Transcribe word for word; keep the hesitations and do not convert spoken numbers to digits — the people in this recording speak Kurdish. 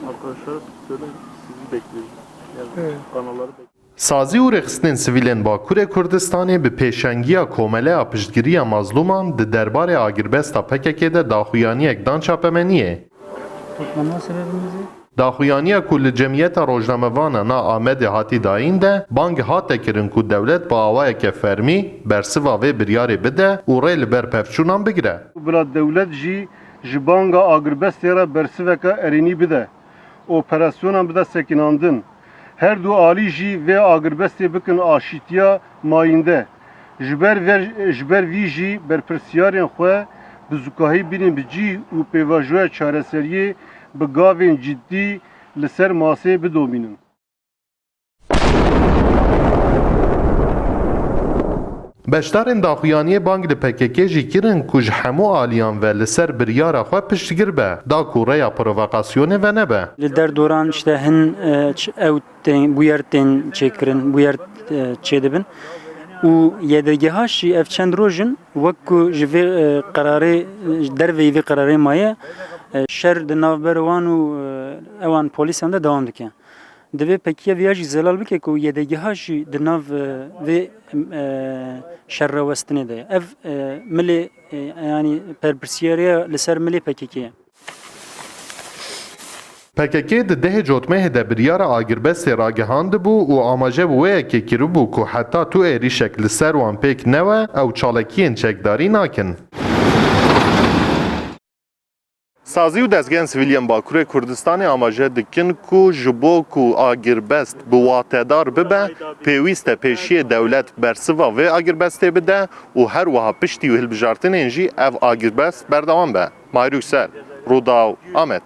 Arkadaşlar söyle, sizi bekliyoruz. Yani kanalları bekliyoruz. Sazî û rêxistinên sivîlên Bakurê Kurdistanê bi pêşengiya Komeleya Piştgiriya Mazlûman di derbarê agirbesta P K K de daxuyaniyek dan çapemeniyê. Toplama sebebimizi Daxuyaniya ku li Cemiyeta Rojnamevana na Amedê hatî dayîn de bang hate kirin ku dewlet bi awayeke fermî bersiva vê biryarê bide û rê li ber pevçûnan bigire. Bila dewlet jî ji banga agirbestê re bersiveke erênî bide, operasyonan bide sekinandin. Her du alî jî vê agirbestê bikin aşîtiya mayînde. Ji ber ver, ji ber vî jî berpirsiyarên xwe bi zûkahî bînin bi cî û pêvajoya çareseriyê bi gavên ciddî li ser masê bidomînin. Beşdarên daxuyaniyê bang li P K K jî kirin ku ji hemû aliyan ve li ser biryara xwe piştgir be, da ku rêya provokasyonê venebe. Li derdoran işte hin, e, ç-, ew tên, bûyer tên çêkirin, bûyer, e, çêdibin. Û Y D G H jî ev çend roj in, wek ku ji vê, e, qerarê, ji derveyî vê qerarê maye, e, şer di navber wan û, e, ewan polîsan de dewam dike. Divê P K K viya jî zelal bike ku Y D G H jî di nav, e, vê, e, şerrewestinê de ye. Ev, e, milê, e, yanî berpirsiyariya li ser milê P K K ye. P K K di dehê cotmehê de biryara agirbestê ragihandibû û amaje bi wê yekê kiribû ku heta tu êrîşek li ser wan pêk newe, ew çalakiyên çekdarî nakin. Sazî û dezgehên sivîl yên Bakurê Kurdistanê amaje dikin ku ji bo ku agirbest bi watedar bibe, pêwîst e pêşiyê dewlet bersiva vê agirbestê bide û her wiha piştî hilbijartinên jî ev agirbest berdewam be. Mahir Yüksel, Rûdaw, Amed.